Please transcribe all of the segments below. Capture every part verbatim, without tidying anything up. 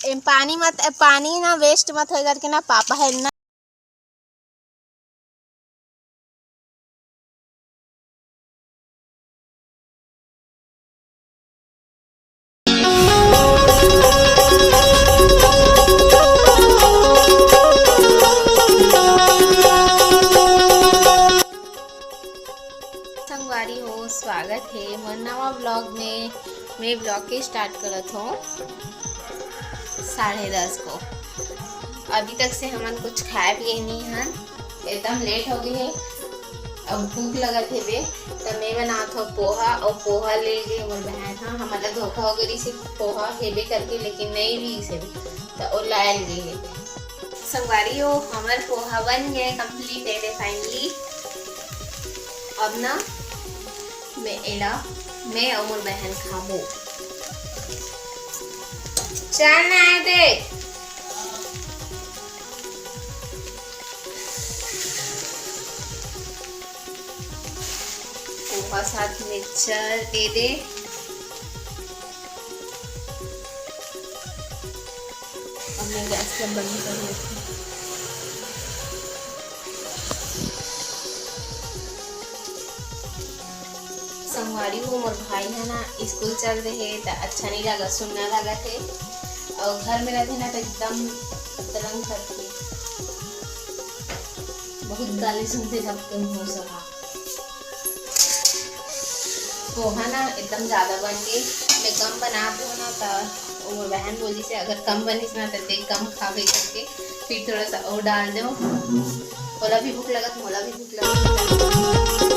M पानी मत, पानी ना waste मत होए करके ना पापा हे ना। संगवारी हो, स्वागत हे मोर नवा vlog में। मैं vlog के start करत हों साढ़े दस को। अभी तक से हमन कुछ खाए पिए नहीं हन, एकदम late हो गई है। अब भूख लगत हेबे, त मैं बनात हों पोहा, अउ पोहा ले गे मोर बहन ह। हमन ला धोखा हो गई, सिर्फ पोहा हेबे करके, लेकिन नहीं रही से, त ओ लायल गे हे। संगवारी हो, हमर पोहा बन गए complete, एदे finally। अब ना मैं एला, मैं अउ मोर बहन खाबो। चल ना एदे। पोहा साथ में चल एदे। अब मैं गैस ला बंद कर लेती हूँ। संगवारी हो, मोर भाई है ना, स्कूल चल रहे त अच्छा नहीं लगा, सुन्ना लगा थे। और घर में रहते ना तो एकदम तरंग करके बहुत गाली सुनते सबके मुंह से। हाँ, पोहा ना एकदम ज़्यादा बन गई। मैं कम बनात हों ना, त वो मोर बहन बोली से अगर कम बनिस ना त ते कम खाबे करके, फिर थोड़ा सा और डाल दो। ओला भी भूख लगत, मोला भी भूख लगत।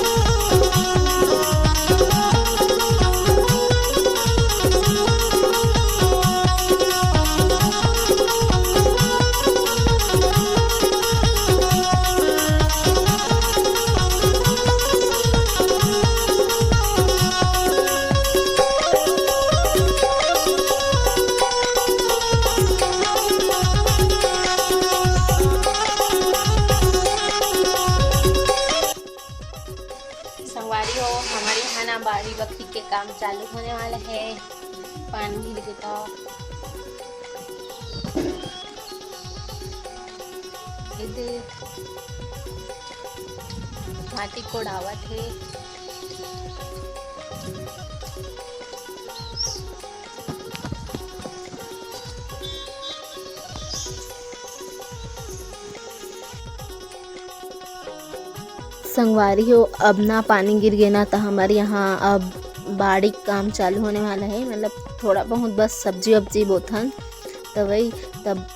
संगवारी हो, हमारे यहाँ ना बाड़ी बखरी के काम चालू होने वाला है। पानी गिर के तो एदे माटी कोड़ावत हे। संगवारी हो, अब ना पानी गिर गे ना, त हमर यहाँ अब बाड़ी के काम चालू होने वाला है। मतलब थोड़ा बहुत बस सब्जी वब्जी बोथन, त वही तब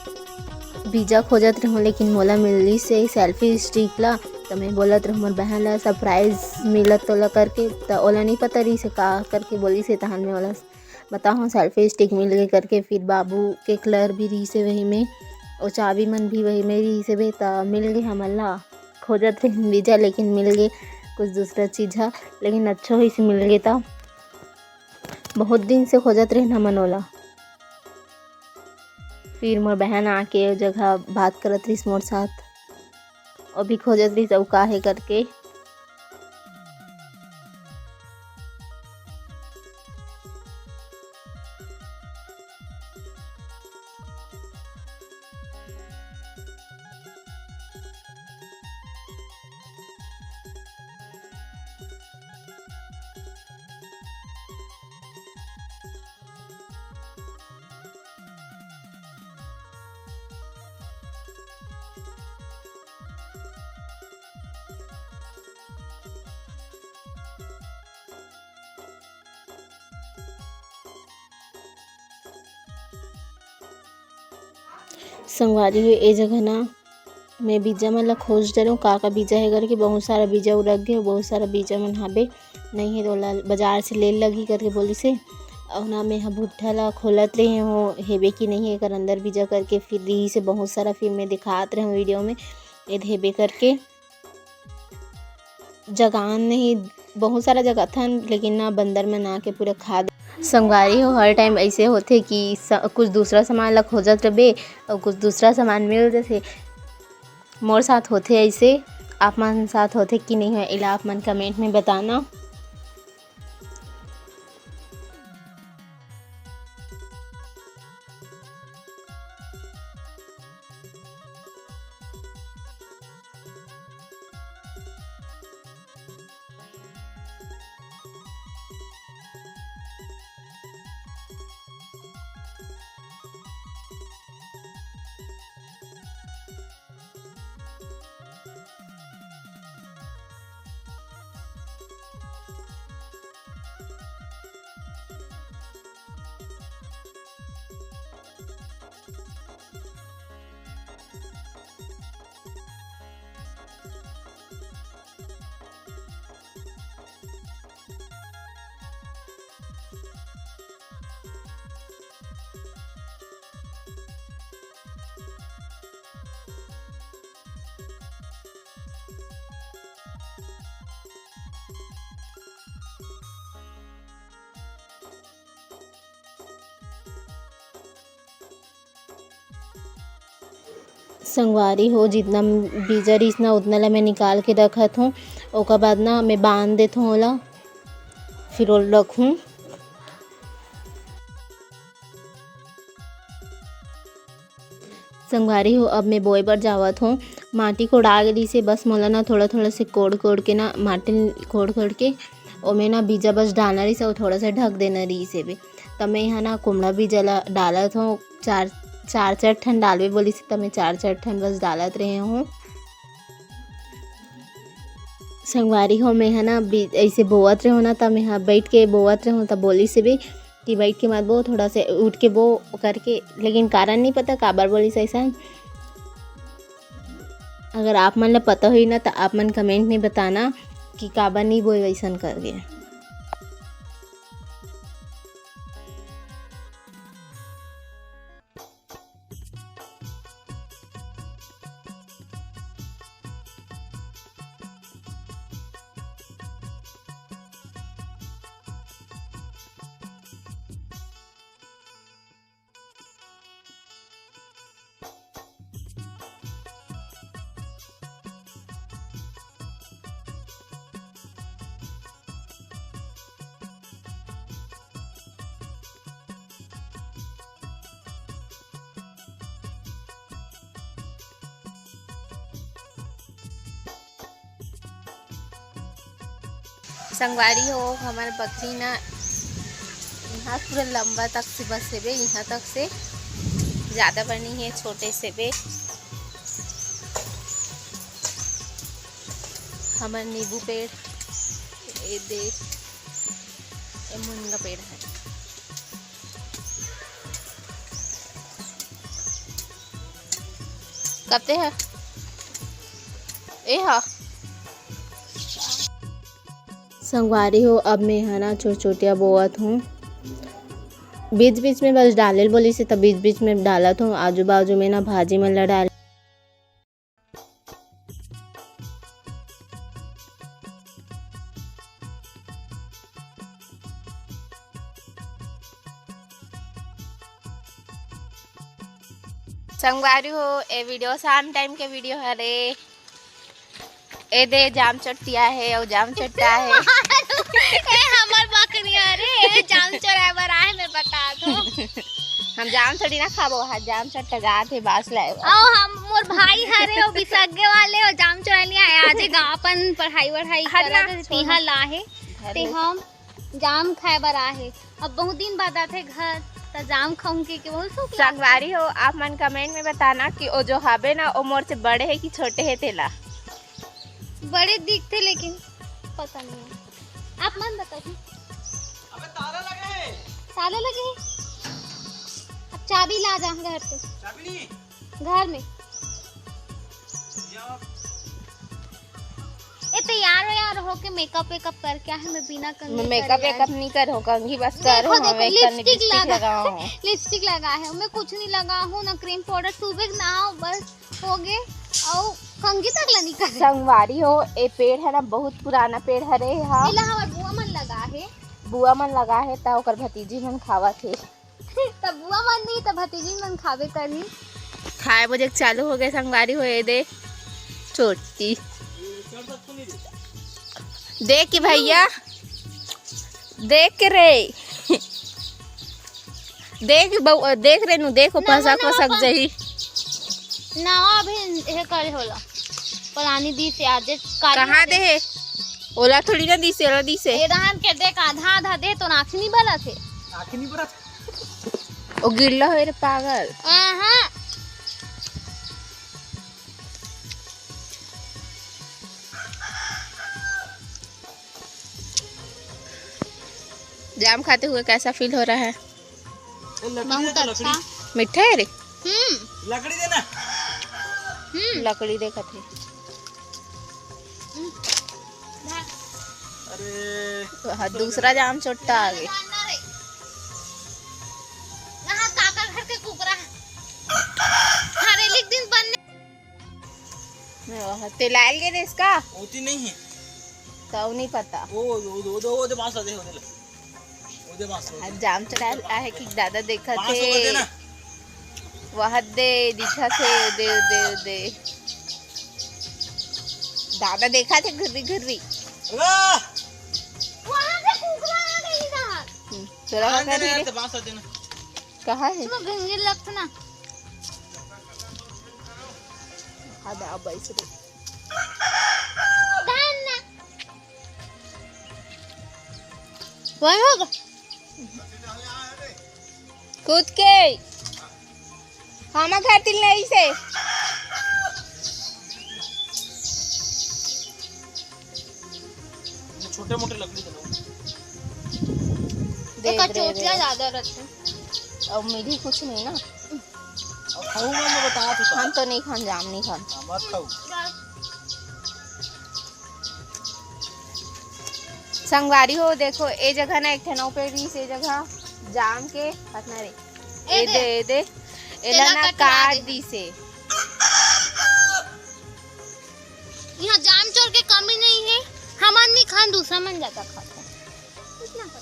बीजा खोजत रहूँ, लेकिन मोला मिलिस हे selfie stick ला। त मैं बोलत रहूँ मोर बहन ला surprise मिलत तोला करके, त ओला नहीं पता रहिस हे का करके बोलिस हे, तहन मैं ओला बताहूँ selfie stick मिल गे करके। फिर बाबू के colour भी रहिस हे वही में, अउ चाबी मन भी वही में रहिस हे बे, त मिल गे हमन ला। खोजत रहिन बीजा, लेकिन मिल गे कुछ दूसरा चीज ह, लेकिन अच्छा होइस मिल गे त। बहुत दिन से खोजत रहिन हमन ओला। फिर मोर बहन आके ओ जगह बात करत रहिस मोर साथ, ओ भी खोजत रहिस अउ का हे करके। संगवारी हो, ए जगह ना मैं बीजा मन ला खोज डरेंव, का का बीजा हे करके। बहुत सारा बीजा उरक गे, बहुत सारा बीजा मन हाबे, नहीं हे त ओला बाजार से ले लगही करके बोलिस हे। अउ ना मैं ह भुट्टा ला खोलत रहे हों, हेबे कि नहीं हे एकर अंदर बीजा करके। फिर रहिस हे बहुत सारा, फिर मैं दिखात रहे हों video में, एदे हेबे करके। जगान नहीं, बहुत सारा जगाथन, लेकिन ना बंदर मन आके पूरा खा दे। संगवारी हो, हर time ऐसे होथे कि स-, कुछ दूसरा सामान ला खोजत रबे अउ कुछ दूसरा सामान मिल जथे। मोर साथ होथे ऐसे, आप मन साथ होथे कि नहीं हो, एला आप मन comment में बताना। संगवारी हो, जितना बीजा रहिस ना, उतना ला मैं निकाल के रखत हूँ। ओकर बाद ना मैं बांध देत हूँ ओला, फिर ओला रखूँ। संगवारी हो, अब मैं बोए बर जावत हूँ। माटी कोड़ा गे रहिसे, बस मोला ना थोड़ा थोड़ा से कोड़ कोड़ के ना, माटी कोड़ कोड़ के ओमे ना बीजा बस डालना रहिसे, अउ थोड़ा सा ढक देना रहिसे बे। त मैं यहाँ ना कुमड़ा बीजा ला डालत हूँ, चार, चार चार ठन डालबे बोलिस, त मैं चार चार ठन बस डालत रहे हूँ। संगवारी हो, मैं ह ना बी-, ऐसे बोवत रहे हूँ ना, त मैं ह बैठ के बोवत रहे हूँ, त बोलिस बे कि बैठ के मत बो, थोड़ा से उठ के बो करके, लेकिन कारण नहीं पता काबर बोलिस ऐसा। अगर आप मन ला पता होही ना, त आप मन comment में बताना कि काबर नहीं बोए वैसन करके। संगवारी हो, हमर बकरी ना यहाँ पूरा लंबा तक से बस हेबे, यहाँ तक से, ज्यादा बनी है, छोटे से बे। हमर नींबू पेड़, ए दे, ए मुनगा पेड़ है। कते है? ए हा। संगवारी हो, अब मैं ह ना छोट-छोटिया बोवत हूँ। बीच-बीच में बस डाले ल बोलिस हे, त बीच-बीच में डालत हूँ। आजू-बाजू में ना भाजी मन ला डाल संगवारी हो, ए video शाम time के video हरे। ए दे जाम चोट्टिया हे अउ जाम चोट्टा हे। ए हमर बकरिया रे, ए जाम चोराए बर आहे, मैं बता दो। हम जाम थोड़ी ना खाबो, हा जाम चोट्टा जात हे बास लाए बर। अउ हम मोर भाई हरे, ओ बिसग्गे वाले, ओ जाम चोराए नहीं आए। आजे गाँव अपन पढ़ाई वढ़ाई हट ना, करत छोड़ तिहा ना। ला हे। घर ते में। हम जाम खाए बर आहे। अब बहुत दिन बाद आथे घर, त जाम खाऊं के, के बहुत शौक लागथे। संगवारी हो, आप मन comment में बताना कि ओ जो हाबे ना, ओ मोर से बड़े हे कि छोटे हे तेला। बड़े दिखथे, लेकिन पता नहीं है। आप मन बताओ। अबे ताला लगे हे। ताला लगे हे? अब चाबी ला जा घर से। चाबी नहीं? घर में। या ए, तैयार वैयार होके makeup वेकअप करके आहे, मैं बिना कंघी मैं makeup करे वेकअप आई। नहीं कर हो, कंघी बस देखो, करो, देखो, हम एक कन lipstick lipstick लगा, लगाओ हो। Lipstick लगा है, मैं कुछ नहीं लगा हूँ, ना cream powder, सुबह नहाओ बस हो गे, अउ कंघी तक ला नहीं करे। संगवारी हो, ए पेड़ है ना, बहुत पुराना पेड़ हरे हा। एला हमर बुआ मन लगा है। बुआ मन लगा है, ता ओकर भतीजी मन खावत हे। त बुआ मन नहीं, त भतीजी मन खाबे करही। खाए बजे के चालू हो गए संगवारी हो, ए दे चोटी। देख के भैया, देख के रे, देख बउ-, देख रे नू, देख ओ ना, पसक ना, पसक ना, जही। नवा अभी हे करे होला, पलानी दी से आज काली कहाँ दे हे? ओला थोड़ी ना दी से, ओला दी से। ए रहन के देख, आधा आधा दे, तो आँखी नहीं बलत हे। आँखी नहीं बलत। ओ गिल्ला होए रे पागल। आहा। जाम खाते हुए कैसा feel हो रहा है? ए, लकड़ी बहुत दे तो, अच्छा। लकड़ी। मीठा है रे? हम्म। लकड़ी देना। हम्म। लकड़ी देखत हे। अरे। हाँ, दूसरा जाम चोट्टा आ गए। यहाँ काका घर के कुकरा। हरेली के दिन बनने। ओह, ते लायल गे रेस का? ओती नहीं है। तऊ नहीं पता। ओ, ओ, ओ, ओ, ओ, दे बांस दे, ओ दे ले। ओ दे बांस, ओ दे। जाम चोट्टा आहे कि दादा देखत बांस हे। ओ दे ना। वहाँ दे, दिखा थे, दे, दे, दे। दादा देखा थे घुर्री घुर्री। वाह! वहाँ से कुकरा आ गई ना। हम्म, तोरा का आंदे करी यार, रे? तो बांस होते ना। कहाँ है? इसमें गंगे लगता ना। हाँ, दे, अब ऐसे दे। धन। वही होगा। खुद के। हम घर तिल नहीं से। छोटे मोटे लकड़ी के लोग। दे, एक दे, दे, चोटिया दे। ज्यादा रहते हैं। अब मिली कुछ नहीं ना। अब खाऊंगा मैं, बता तू। हम तो नहीं खान, जाम नहीं खान। हाँ, मत खाऊ। संगवारी हो, देखो, ए जगह ना एक ठन अउ पेड़ रहिस, ए जगह जाम के पतना रे। ए ए दे, दे। ए दे। एला तेला ना कटवा काट दे। दिसे। यहाँ जाम चोर के कमी नहीं है। हमार नहीं खान, दूसरा मन जाता खाता। कितना पता?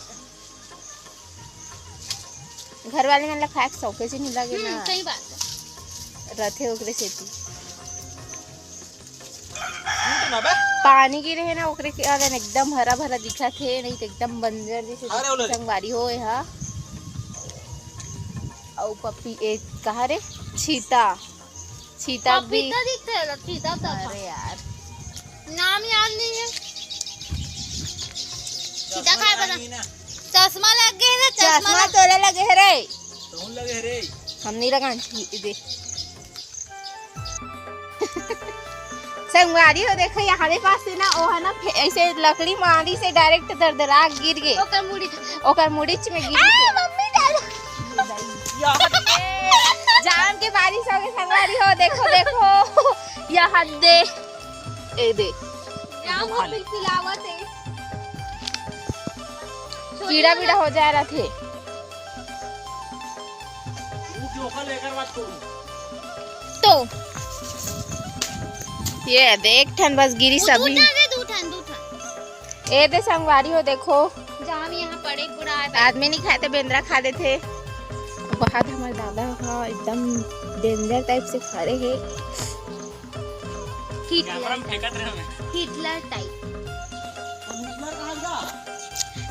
घर वाले मन ला खाए के शौके से नहीं लगे हम्म, ना। सही बात है। रथे ओकरे सेती। झूठ ना बे। पानी गिरे है ना, ओकरे कारण एकदम हरा भरा दिखत हे, नहीं तो एकदम बंजर जैसे अरे, ओले। संगवारी हो हा। अउ पप्पी ए कहा रे, छीता, छीता भी। पपीता दिखते हैं, छीता तो था। अरे यार, नाम याद नहीं है। छीता खाए बना। नहीं ना। चश्मा लग गए ना, चश्मा चश्मा लग तोला लगे है रे। कौन लगे है रे? हम नहीं लगान छी दे। संगवारी हो, देखो, यहाँ पास से ना, वो है ना, फे- ऐसे लकड़ी मारी से डायरेक्ट दरदरा गिर गए। ओकर मुड़ी। ओकर मुड़ीच में गिर गए। मम्मी डाल। जाम के बारिश हो गए संगवारी हो, देखो, देखो। यहाँ दे, ए दे, जाम हो पिलपिलावत है। कीड़ा बीड़ा हो जाए रथे। वो जोखा लेकर बात करूँ। तो ये देख, ठन बस गिरी वो सभी। दू ठन रे, दू ठन, दू ठन। ए दे संगवारी हो, देखो, जाम यहाँ पड़े पूरा है। आदमी नहीं खाते, बेंदरा खा देथे। बहुत हमारे दादा हा एकदम डेंजर टाइप से खा रहे हैं। हिटलर, फेंकत रहे मैं। Hitler type.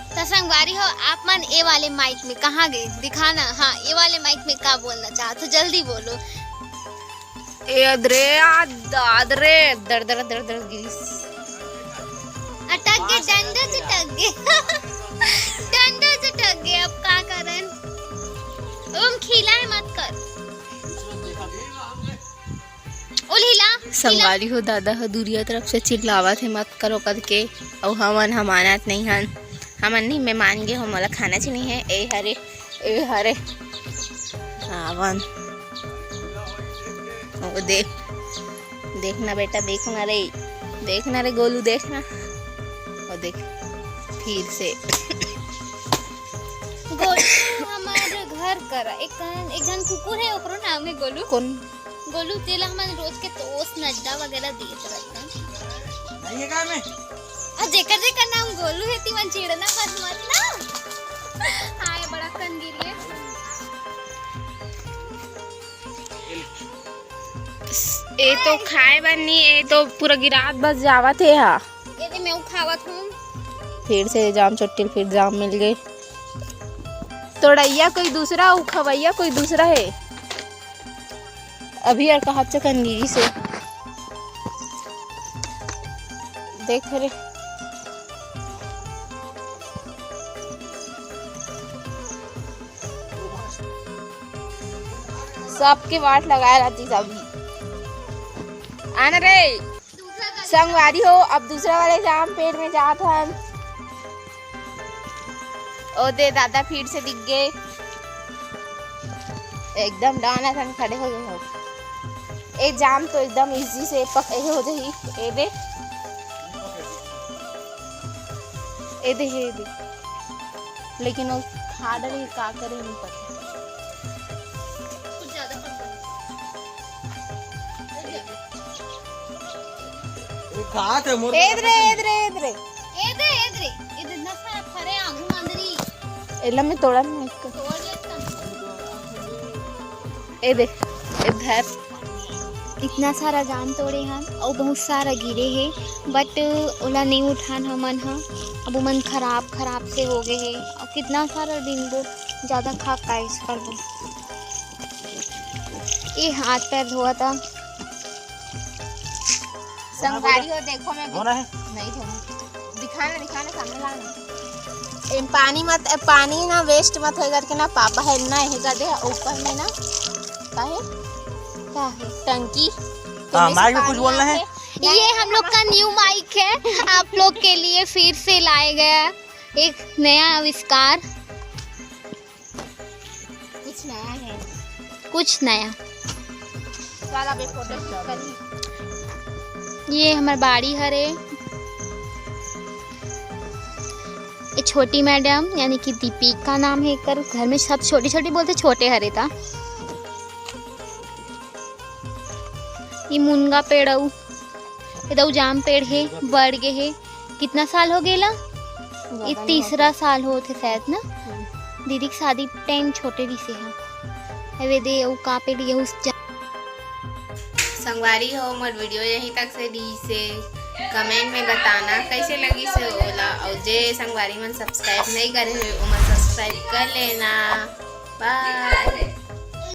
तो संगवारी हो, आप मन ए वाले माइक में कहाँ गए, दिखाना। हाँ, ए वाले माइक में का बोलना चाहत हो, जल्दी बोलो। ए अदरे, आ दाद रे, दर दर दर दर गिरिस। अटक गए, डंडा चटक गए। डंडा चटक गए, अब का करन? ओम खिला है, मत कर। ओ लीला, संगवारी हो, दादा ह दुरिया तरफ से चिल्लावत हे, "मत करो," करके। अउ हमन ह मानत नहीं हन, हमन नहीं, मैं मान गे हो, मोला खाना च नहीं है। ए हरे, ए हरे, आवन। ओ देख, देखना बेटा, देखना रे, देखना रे गोलू, देखना। ओ देख, फिर से। गोलू हमारे घर करा एक, एक जन कुकुर है, ओकरो नाम है गोलू। कौन? गोलू तेला हमन रोज के टोस्ट नड्डा वगैरह देत रहता। नहीं है क्या मैं? आ जेकर जेकर नाम गोलू है, तिमन चिड़ना मत, मत ना। हाय, बड़ा कंदील है। ए तो खाए बर नहीं, ए तो पूरा गिरात बस जावत हे हा। ये दे, मैं खावत हूँ। फिर से जाम चोट्टी ल फिर जाम मिल गए। तोड़ैया कोई दूसरा, अउ खवैया कोई दूसरा है। अभी यार कहा चकन गिरी से देख रे। सबके वाट लगाए रहती सभी। आन रे। संगवारी हो, अब दूसरा वाले जाम पेड़ में जात हन। ओ दे दादा, फिर से दिख गए। एकदम डाना थन खड़े हो गए हो। ए जाम तो एकदम इजी से पक ए हो जाही। ए दे, ए दे, ए दे। लेकिन वो खा डरे, का करे, नहीं पता। कुछ ज्यादा पक गया। ये कहा थे मोर एद रे, एद रे, एद रे। ए दे, ए दे, ए दे, इतना सारा फरे आगू मांदरी। एला मैं तोड़ा नहीं इसको। तोड़ लेता। ए दे। इतना सारा जाम तोड़े हन अउ बहुत सारा गिरे हे, but ओला नइ उठान हमन ह। अब ओमन खराब खराब से हो गए हे, अउ कितना सारा बिंगो ज्यादा खा का use करबो। ये हाथ पैर धोवत हे। संगवारी हो, देखो मैं धोना है? नहीं धोना। दिखा ना, दिखा ना, सामने ला ना। ए, पानी मत, ए, पानी ना waste मत होए करके ना, पापा है ना, यही कर दे, ऊपर में ना, का है? का है? टंकी। तो हाँ, वैसे mic में कुछ पानी बोलना है? आके ये हम लोग का new mic है, आप लोग के लिए फिर से लाए गया एक नया आविष्कार। कुछ नया है। कुछ नया। चल, अबे फोटो shoot करी। ये हमर बाड़ी हरे। ये छोटी मैडम, यानी कि दीपिका नाम है एकर। घर में सब छोटी छोटी बोलथे, छोटे हरे ता। ये मुनगा पेड़ अउ ये दऊ जाम पेड़ हे, बढ़ गे हे। कितना साल हो गेला? ये तीसरा साल होत हे शायद ना। दीदी के शादी time छोटे रिहिसे हा। अबे दे, अउ का पेड़ ये उस जा- संगवारी हो, मोर video यहीं तक से रिहिसे। Comment में बताना कैसे लगिसे ओला, अउ जे संगवारी मन subscribe नहीं करे हे, ओमन subscribe कर लेना। Bye।